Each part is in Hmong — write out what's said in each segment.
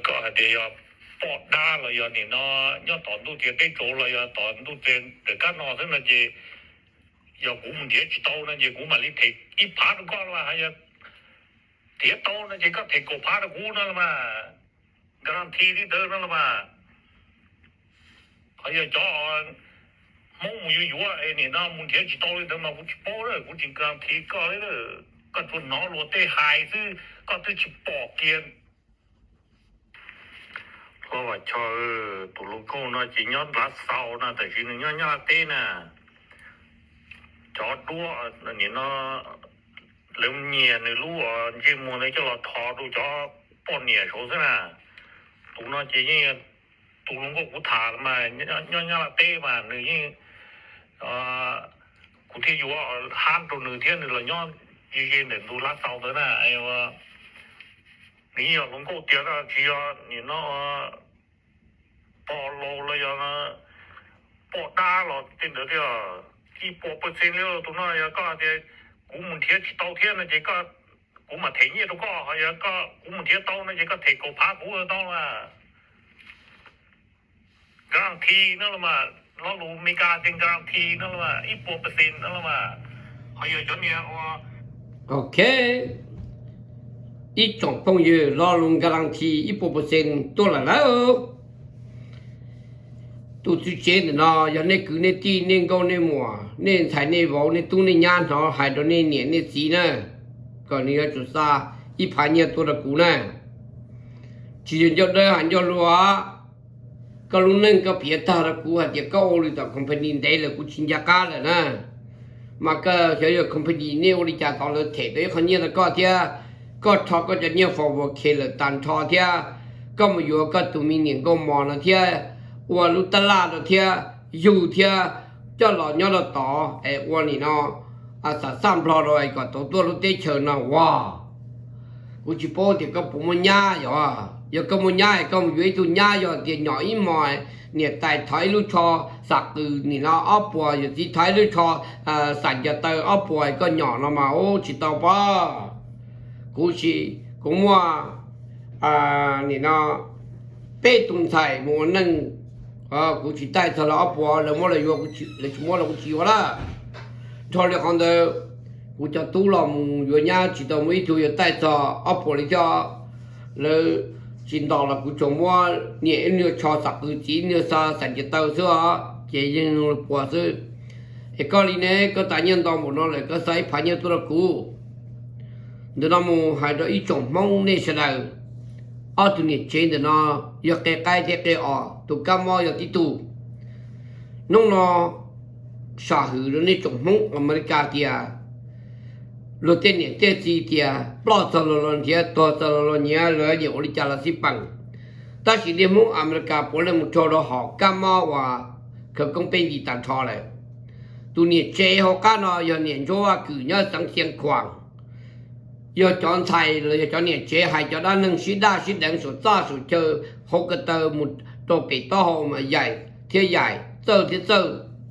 Koj hais tias yog poj dab los yog nim no nyob tom ntuj txias teb tsaus los yog tom ntuj txias ntawm kab no xwb no ces yog kuv mus nrhiav tsis tau no ces kuv mam li them ib phav rau koj los mas, ho yog nrhiav tau no ces koj them kaum phav rau kuv no los mas, guarantee li ntawd no los mas. Ho yog cov Hmoob mus yuav yuav es nim no mus nrhiav tsis tau li ntawd mas kuv tsis paub lawm, kuv tsis guarantee koj li. Koj tsuas hnov luag tej hais xwb, koj twb tsis pom kiag. Hlob Vam Choj, tus hluas nkauj no ces nyob Lav Xaus no, tab sis nws nyob Nyab Laj teb na. Cov duab nim no lawv nyiam nws lub ntsej muag ntawd coj los rho rau cov poj niam saud xwb na. Tus no ces yeej, tus hluas nkauj kuv tham mas nyob Nyab Laj teb mas nws yeej, kuv thiaj yuav hab rau nws thiab, nws los nyob ze ze ntawm ntug Lav Xaus ntawd na. Nws yeej yog hluas nkauj tiag, tsis yog nim no pog laus los yog poj dab los tej ntawd thiab. Ib puas percent li tus no yog koj tias kuv mus nrhiav tsis tau thiab no ces kuv mam them nyiaj rau koj, ho yog kuv mus nrhiav tau no ces koj them kaum phav kuv tau mas. Guarantee no los mas, lo lus Meskas tias guarantee no los mas ib puas percent no los mas. Ho yog cov niag ua, ok, ib tsoom phooj ywg, lo lus guarantee ib puas percent tuaj lawm lauj. Tus tswv tsev ntawm no yog nej kwv nej tij, nej nkauj nej muam, nej ntxhais nej vauv, nej tub nej nyab hnov hais rau nej niam nej txiv na, kom nws yuav tsum xa ib phav nyiaj tuaj rau kuv na. Tsis yog ncauj dawb hais ncauj luag. Koj lub neej koj piav tag rau kuv hais tias koj ua lwm tom company ntev lawm kuv tsis nco qab lawm na. Mas koj xyov yog company nej ua li cas tod lawv them tau ib qho nyiaj rau koj thiab, koj rho koj cov nyiaj forward lawm tag nrho thiab, koj mus yuav koj tus me niam nkauj mos no thiab, ua lub tab laj rau thiab, yug thiab, coj los nyob rau tod es ua nim no xam xaj nplog rau es kom tau tuaj lub teb chaws no ua. Kuv tsis paub tias koj puas muaj nyab, yog, yog koj muaj nyab es koj mus yuav ib tug nyab yog tias nyom ib hmos, niam tais thov ib lub tsho xam qws nim no ob puas, yawm txiv thov ib lub tsho xam ncaws taw ob puas es koj nyom no mas ub tsis tau pob. Kuv tsis, kuv muaj nim no peb tus ntxhais mus ua neej, kuv tsis taij txog lawv ob puas, lawv muab lawv yuav, lawv tsis muab los kuv tsis yuav lawm. Nrho li qhov ntawd, kuv cov tub los mus yuav nyab tsis tau muaj ib tug yuav taij txog ob puas li thiab. Lawv tsis ntos los kuv tsuas muab niam ib nyuag tsho xam qws, txiv ib nyuag xa xam ncaws taw xwb os, ces yeej li puas xwb. Es koj li ne, koj tas nyiaj ntau npaum no lawm koj xa ib phav nyiaj tuaj rau kuv. Ntawm no mus hais rau ib tsoom Hmoob nej sawv daws, ob tug niam tsev ntawm no yog qe qaib thiab qe os, tus kab mob yog tib tug. Hnub no sam hwm rau nej tsoom Hmoob Amelikas tias luag tej niam tej txiv tias ploj txog los los nrhiav, tuag txog los los nyiav, luag nyiam ua li cas los xij peem. Tab sis nej Hmoob Amelikas puav leej mus raug rau hom kab mob uas khawv koob peb nti tag nrho lawm. Tus niam tsev hauv qab no yog niam Ntsuab Vaj Kwm nyob xeev Xia Khuam. Yog cov ntxhais los yog cov niam tsev hais cov dab neeg sib daj sib deev saum txaj saum chaw hauv ko taw mus rau pem taub hau mas yaim thiab yaim, txawj thiab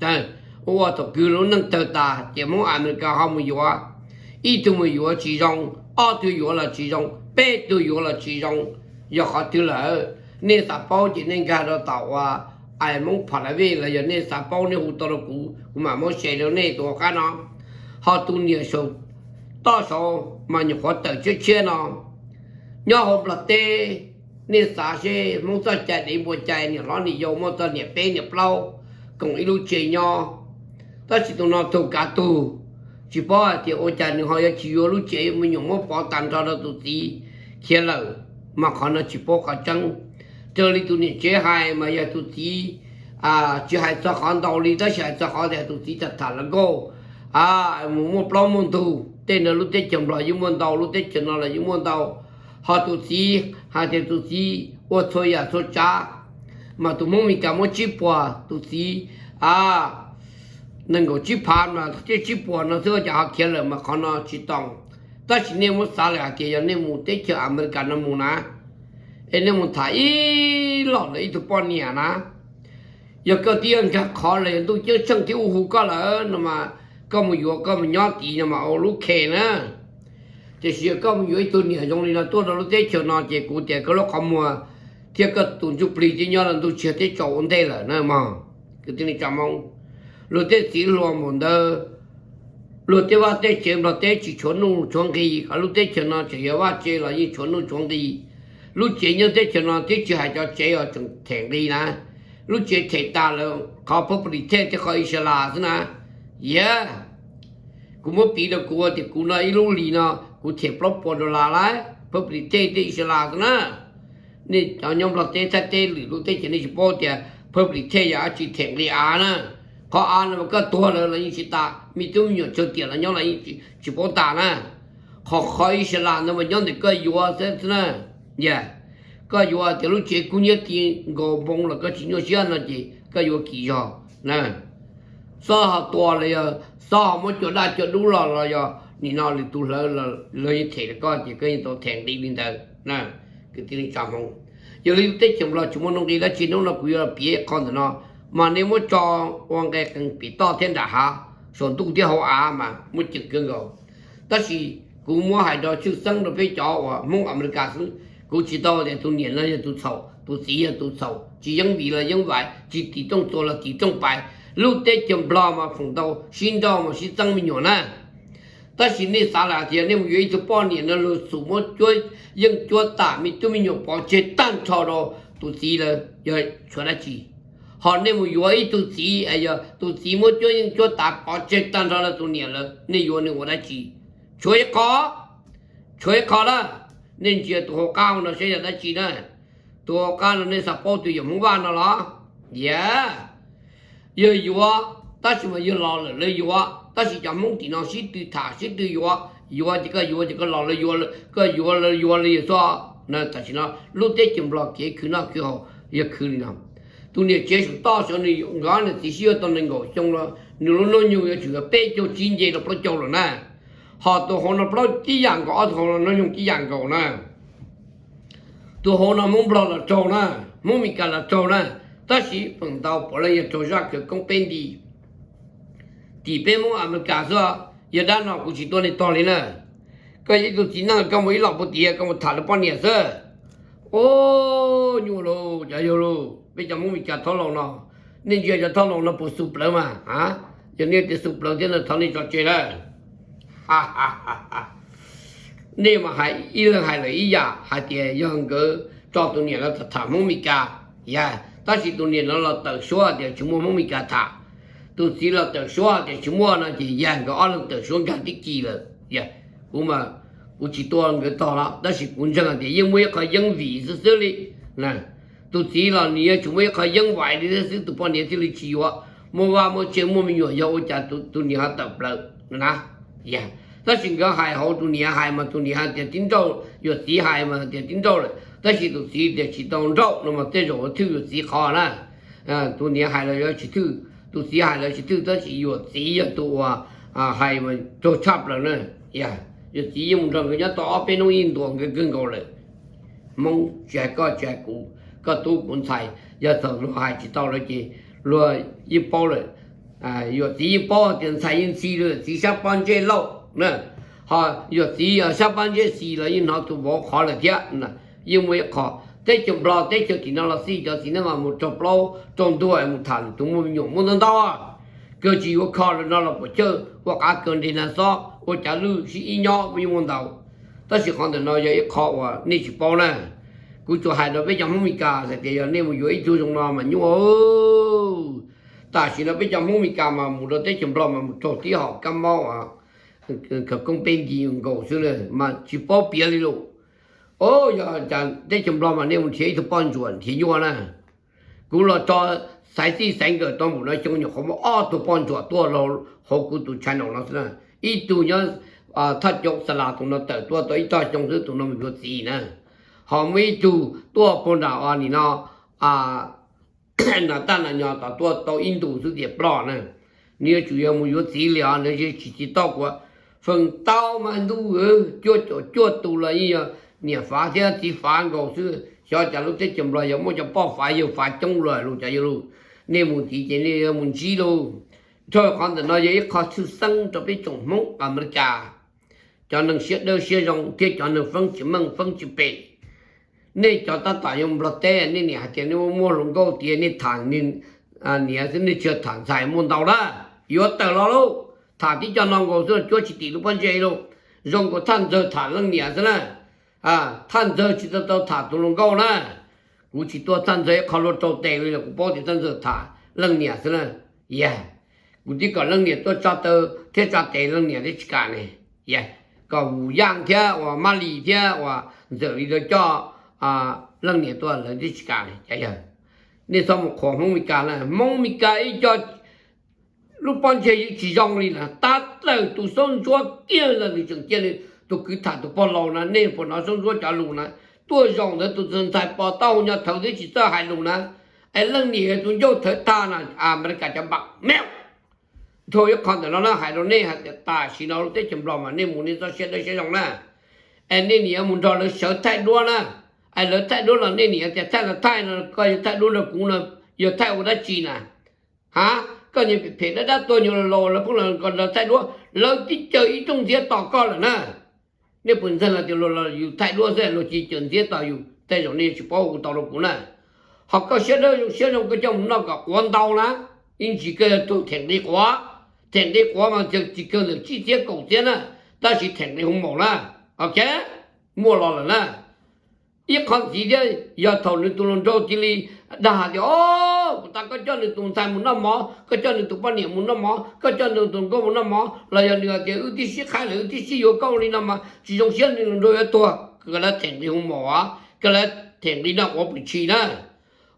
txawj, ua ua thaum kwv lub neej tawg tas ces Hmoob Amelikas ho mus yuav. Ib tug mus yuav tsis zoo, ob tug yuav los tsis zoo, peb tug yuav los tsis zoo. Yog qhov twg lawm? Nej xav paub ces nej nkag rau tom uas ai Hmoob Pha La Vej los yog nej xav paub nej hu tau rau kuv, kuv mam muab share rau nej tus hauv qab no. Ho tus niam saum toj saud mas nyuam qhuav tawm tshiab tshiab no nyob hauv Nplog teb. Nej xav seb Hmoob txoj cai dev npua cai, niam hlob niam yau muaj txoj niam peb niam plaub koom ib lub tsev nyob. Tab sis tus no tug kav tug, tsis paub hais tias ua cas nws ho yuav tsis yuav lub tsev, me nyuam muab pov tag nrho rau tus txiv khiav lawm, mas qhov no tsis paub qhov tseeb. Raws li tus niam tsev hais mas yog tus txiv tsis hais txog qhov ntau li, tab sis hais txog qhov tias tus txiv tham tham hluas nkauj, mus muaj plaub muaj ntug, tej no lub teb chaws Nplog yeej muaj ntau, lub teb chaws no los yeej muaj ntau. Ho tus txiv hais tias tus txiv ua txhua yam txhua tsav, mas tus Hmoob Mes Kas muab tsib puas, tus txiv nees nkaum tsib phav mas thiaj tsib puas no xwb, ua cas ho khiav lawm, mas qhov no tsis tau. Tab sis nej muab xav lawm hais tias yog nej mus teb chaws Amelikas no mus na, es nej mus tham ib los lawm ib tug poj niam na, yog koj twb yog nkag qhov los yog ntuj ceeb tsheej twb hu koj lawm no mas, koj mus yuav koj mus nyob tid no mas ua lub khe na. Tiam sis yog koj mus yuav ib tug niam zoo li no tuaj rau lub teb chaws no ces kuv tias koj lub qhov muag thiab koj tus ntsuj plig twb nyob rau ntuj tsis yog teb tsaus ua ntej lawm na mog. Kwv tij neej tsa Hmoob, luag tej txiv hluas mus ntawd, luag tej vaj tej tsev Nplog teb tsis tshuav nuj tshuav nqi, ho lub teb chaws no tseem yog vaj tsev los yeej tshuav nuj tshuav nqi. Lub tsev nyob teb chaws no twb tsis hais cov tsev os, tseem them nqi na. Lub tsev them tas lawm, qhov phab plis thej thiab qhov Israel xwb na. Yog kuv muab piv rau kuv tias kuv no ib lub hlis no kuv them plaub puas dollar lawm, phab plis thej thiab Israel xwb na. Nej cov nyob Nplog teb Thaib teb lwm lub teb chaws nej tsis paub tias phab plis thej yog dab tsi, them nqi av na. Qhov av no mas koj tuag lawm los yeej tsis tas, me tub me nyuam tsawg tiam los nyob los yeej tsis paub tas na. Qhov qhov Israel ntawd mas nyob ntawm koj yuav xwb na. Yog koj yuav tias lub tsev kub hnyiab ti nkaus npoo los koj tsis nyuaj siab no ces koj yuav kim zog na. Xob ho tua los yog xob ho muab cua daj cua dub los los yog nim no lwm tus hlawv los yeej them rau koj ces koj yeej tau them nqi li ntawd na. Kwv tij neej tsa Hmoob, yog li lub teb chaws Nplog tsis muaj nuj nqi dab tsi, hnub no kuv yuav los piav qhov ntawm no, mas nej muab tso ua nqe qees pem toj thiab nram hav, saum ntuj thiab hauv av mas muaj ceem kawg nkaus. Tab sis kuv muab hais rau tshwj xeeb rau peb cov uas Hmoob Amelikas xwb, kuv tsis tau tias tus niam no yog tus txhaum, tus txiv yog tus txhaum, tsis yeeb vim los yeeb vais, tsis tim rooj txuas los tim rooj pais. Lub teb chaws Nplog mas foom tau sib nrauj mas sib txeeb me nyuam na. Tab sis nej xav lawm tias nej mus yuav ib tug poj niam no luag xum muab cuab yeej cuab tam, me tub me nyuam pov tseg tag nrho rau tus txiv lawm, yog tshuav dab tsi? Ho nej mus yuav ib tug txiv, yog tus txiv muab cuab yeej cuab tam pov tseg tag nrho rau tus niam lawm, nej yuav nws ua dab tsi? Tshuav ib qho, tshuav ib qho na. Nej ntsia tus hauv qab no saib yog dab tsi na. Tus hauv qab no nej xav paub tus yawm Hmoob Vaj no los? Yog, yog yuav, tab sis mas yog los lawm lawv yuav, tab sis cov Hmoob tim no sib tw tham sib tw yuav, yuav ces koj yuav ces koj los lawv yuav, koj yuav lawv yuav li yog xwb. Tam sim no lub teb chaws Nplog kev khwv noj khwv haus yog khwv li no. Tus niam tsev saum toj saud nws nkawd ob niam txiv sib yuav tau nees nkaum xyoo los nws lub hnub nyoog yuav tsum yog peb caug tsib nce rau plaub caug lawm na. Ho tus hauv no plaub tib yam nkaus, ob tug hauv no hnub nyoog tib yam nkaus na. Tus hauv no Hmoob Nplog los raug na, Hmoob Meskas los raug na, tab sis feem ntau puav leej yog raug zaj khawv koob peb nti. Tim peb Hmoob Amelikas xwb, yog dab no kuv tsis tuaj nej tog li na. Koj yog ib tug txiv neej koj mus ib los puag tim koj mus tham lawv poj niam xwb. Ub, nyuaj lauj cov yawg lauj, peb cov Hmoob Meskas thaub laus no, nej ntsia cov thaub laus no puas xu plawv mas a? Yog nej tias xu plawv thiab no thov nej tso tseg lawm. Nej mas hais ib leeg hais lawm ib yam hais tias yog nkawd tso tus niam los tham Hmoob Meskas, yog, tab sis tus niam no los tawm suab tias tsis muaj Hmoob Meskas tham. Tus txiv los tawm suab tias tsis muaj no ces yog nkawd ob leeg tawm suab nkag tib kis lawm. Kuv mas kuv tsis tua nkawd tog los tab sis kuv ntseeg tias yeej muaj ib qho yeeb vim xwb xwb li. Tus txiv los nws yuav tsum muaj ib qho yeeb vim li thiab xwb tus poj niam thiaj li tsis yuav. Muaj vaj muaj tsev muaj me nyuam yog ua cas tus niam ho tawm plaws na. Tab sis nkawd hais hauv tus niam hais mas tus niam hais tias tib nrauj, yawm txiv hais mas tias tib nrauj lawm, tab sis tus txiv tias tsis tau nrauj no mas tej zaum yuav thwj yawm txiv qhov na. Tus niam hais los yuav tsis thwj, tus txiv hais los tsis thwj, tab sis yawm txiv yog tus uas hais mas raug tshaj plaws na. Yawm txiv yeej mus nrog nkawd nyob tau ob peb hnub yeej ntuas nkawd kawg nkaus lawm. Hmoob tsis hais koj tsis hais kuv, koj tub kuv ntxhais, yog thaum luag hais tsis tau lawm ces luag yeej paub lawm. Yawm txiv yeej paub tias ntxhais yeej ntxhi rau yawm txiv sab pob ntseg lauj na. Ho yawm txiv yog sab pob ntseg xis los yeej hnov tus vauv qhov lawm thiab. Yeej muaj ib qho, teb chaws Nplog teb chaws tim no los xij cov txiv neej los mus raug plaub raug ntug mus tham lwm tus muaj me nyuam muaj ntau ntau. Kawg tsis yuav kho lawm no los puas chawj ua qav kawg nreg na xob ua cav lwj sib ib nyob yeej muaj ntau. Tab sis qhov ntawm no yog ib qho uas nej tsis paub na. Kuv tsuas hais rau peb cov Hmoob Meskas hais tias yog nej mus yuav ib tug zoo no mas nyuaj. Tam sim no peb cov Hmoob Meskas mas mus rau teb chaws Nplog mas mus raug tib hom kab mob khawv koob peb nti nkaus xwb na mas tsis paub piav li lawm. Yog cas teb chaws Nplog mas nej mus nrhiav ib tug poj ntsuam nrhiav nyuaj na. Kuv los tso xaiv txij xaiv nkawm tau npaum no xyoo nyuam qhuav muaj ob tug poj ntsuam tuaj hauv kuv tus channel no xwb na. Ib tug nyob Thaj Coom Xa Las, tus no tawm tuaj tau ib tog xyoo xwb tus no mus yuav txiv na. Ho muaj ib tug tuaj puag nram nim no Nas Taj Nas Nyos tom tuaj tau ib ntus xwb tias ploj na. Nws yuav tsum yog mus yuav txiv li os, nws tsis tsis tau kuv. Feem tau mas ntuj, cuaj caum cuaj tus los yeej yog niam fav thiab txiv fav nkaus xwb. Xyov cas lub teb chaws Nplog yog muaj cov poj fav yawg fav coob luaj lus cov yawg lus. Nej mus tid ces nej yuav mus ntsib lauj. Rau qhov ntawm no yog ib qho tshwj xeeb rau peb tsoom Hmoob Amelikas, cov neeg siab dawb siab zoo thiab cov neeg feeb tsis meej feeb tsis pem. Nej cov tab tom yuav nplog teb, nej niam hais tias nej muaj hluas nkauj tiav, nej tham niam xwb, nej tsis tham ntxhais muaj ntau na. Yuav tawm los lauj, tham tib co no nkaus xwb los cuab tsis tim lub pob ntseg lauj. Zoo nkaus Thaj Ntxawg tham leej niam xwb na. Thaj Ntxawg tsis tau tau tham tus hluas nkauj na. Kuv tsis tuaj Thaj Ntxawg ib qho luaj rau tes li los kuv paub tias Thaj Ntxawg tham leej niam xwb na. Yog, kuv twb kom leej niam tuaj tsa taw thiab tsa tes, leej niam twb tsis kam ne. Yog, kom Vus Yaj thiab uas Mab Lis thiab uas Ntxawm Lis lawv coj leej niam tuaj lawv twb tsis kam ne. Cas yog nej txhob mus qhuas Hmoob Mes Kas na, Hmoob Mes Kas ib co lub pob ntseg yeej tsis zoo li na, tab lawm tus xub ntsuab kiag los nws tseem cia nws tus kwv tham tus pog laus na, nej puas hnov xub ntsuab cov lus na, tuaj zaum ntawd tus ntxhais pos taub hau nyo thawv twb tsis txawj hais lus na, es leej niam yog tus ncauj thawv tag na, Amelikas cov npam meej. Dhau ib qho ntawm no na hais rau nej hais tias tam sim no lub teb chaws Nplog mas nej mus nej txoj siab dawb siab zoo na, es nej niam yuav mus nrog lawv sawv thaij duab na, es lawv thaij duab los nej niam tias thaij los thaij no, koj yuav thaij duab nrog kuv no, yog thaij ua dab tsi na? Ha, koj niag phem phem dab dab tuag nyuag laus laus lawv pheej los kom lawv thaij duab, lawv tib caws ib rooj ntxiab tos koj lawm na. Nej puas ntseeg hais tias luag los yus thaij duab xwb luag cia caws ntxiab tos yus, tej zaum nej tsis paub hu tau rau kuv na. Ho koj siab dawb zoo siab zoo koj coj mus noj kom quav ntau na, ib ntsis koj yuav tuag theem nqi quav. Theem nqi quav mas tsis kawg ntawm tsib txiab kaum txiab na, tab sis theem nqi hu maum na. Ok, muaj los lawm na. Ib qho ntxiv thiab yog thaum nws tus hluas nraug cia li dag hais tias, o, kuv tas koj coj nws tus ntxhais mus noj mov, koj coj nws tus poj niam mus noj mov, koj coj nws tus nkauj mus noj mov, los yog nws hais tias wb twb sib qhaib lawm wb twb sib yuav koj li no mas tsis zoo siab, nws hluas nraug yuav tuag, koj lawv theem nqi hu maum, koj lawv theem nqi noj quav pwm tshis na.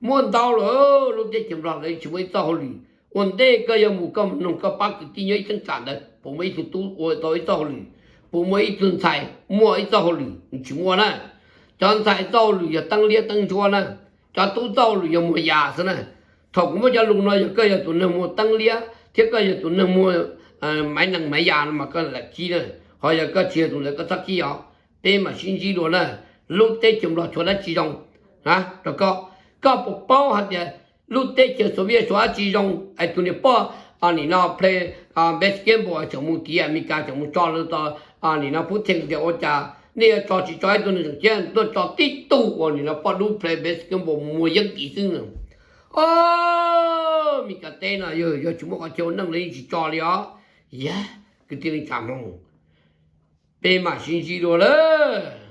Muaj ntau lawm, lub teb chaws Nplog lawv tsis muaj ib txoj hauj lwm. Ua ntej koj yuav mus koj mus noog koj pab kwv tij nyob ib cheeb tsam ntawd puas muaj ib tug tub ua tau ib txoj hauj lwm, puas muaj ib tug ntxhais muaj ib txoj hauj lwm, tsis muaj na. Cov ntxhais txoj hauj lwm yog teeb liab teeb ntsuab na, cov tub txoj hauj lwm yog muag yas xwb na. Thaum kuv muab cov lus no yog koj yog tus neeg muag teeb liab thiab koj yog tus neeg muag maiv nees maiv yas no mas koj lam khib na, ho yog koj tsis yog tus ntawd koj txhob khib os. Peb mam sib ntsib dua na. Lub teb chaws Nplog tshuav dab tsi zoo rau koj? Koj puas paub hais tias lub teb chaws Soviet tshuav dab tsi zoo? Es tus niam poj nim no play basketball tseem mus tiv Amelikas tseem mus tso lawv tau, nim no Putin tias ua cas nej yuav tso tsis tso ib tug neeg tseem cia tuaj tso tib tug uas nim no poj dub play basketball muag yeeb kis xwb no. O, Amelikas teb no yog tsis muaj qhov chaw ua neej los yeej tsis tso li os. Yog kwv tij neej tsa Hmoob, peb mam sib ntsib dua lawm.